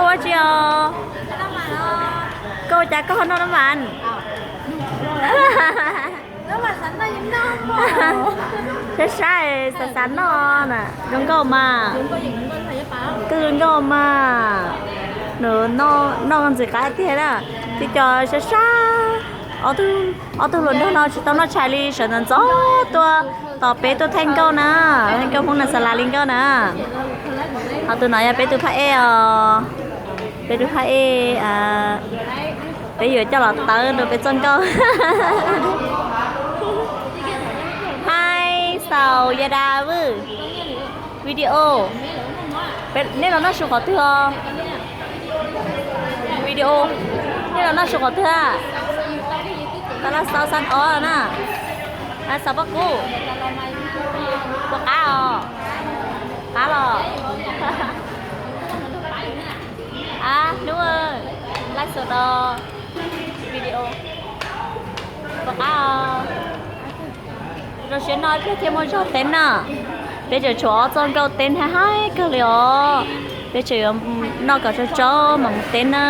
Ua tsi os? Koj ua cas koj ho noj nab mas? Sab sab, xav xav noj na, zoo nkauj mas. Koj zoo nkauj mas. Nws noj ntxim qab tiag na. Tib co sab sab, ob tug hluas nraug no tsis tau noj tshais li, sawv ntxov ntxov tuaj tos peb tuaj thaij nkauj na, thaij nkauj Hmoob Nas Xas Las li nkauj na. Ho tus no yog peb tus phab ej os, peb tus phab ej, peb yuav coj los tawb rau peb txoj nkauj. Haib xaus Yaj Dab Vwj, video, nej los noj su qhov twg os? Video, nej los noj su qhov twg? Tau los xaus xab ob na, xaus Paj Kub, puas qab os? Qab los? Ab hnub, laij xus rau video, puas qab os? Zoo siab noj ib pliag thiaj muaj zog teeb na. Peb tseem tshuav ob txoj nkauj teeb haib haib kawg li os. Peb tseem yuav noj kom tsau tsau mam mus teeb na.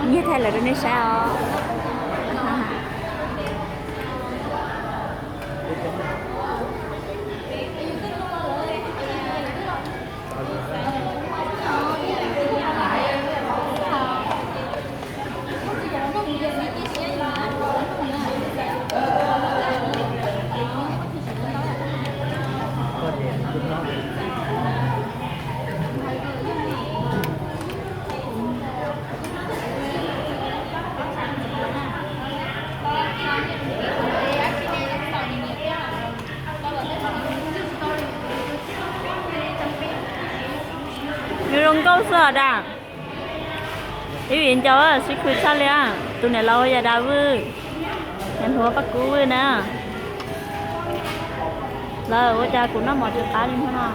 Nyiag thaij lawv rau nej saib os. Nws zoo nkauj xwb os dam. Ib vim ncaus sib khwv tshaj li. Tus niam laus Yaj Dab Vwj, niam hluas Paj Kub Vwj na. Lawv ua cas kuv noj mov tsis qab li no?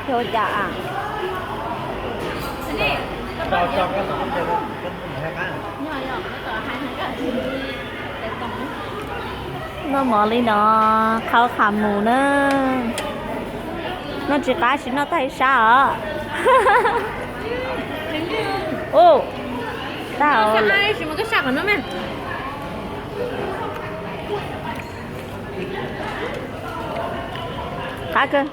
Yog ua cas? Noj mov li no, qhau qham mus na. Noj tsis qab tsis noj tag ib sab os. Ub, tag. Qab kawg.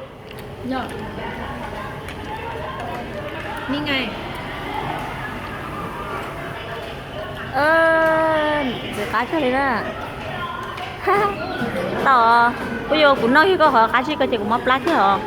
Ntxim qab kawg li na. Tau, kuj yuav kuv noj kiag koj qhov qab zib ko ces kuv mob plab kiag os.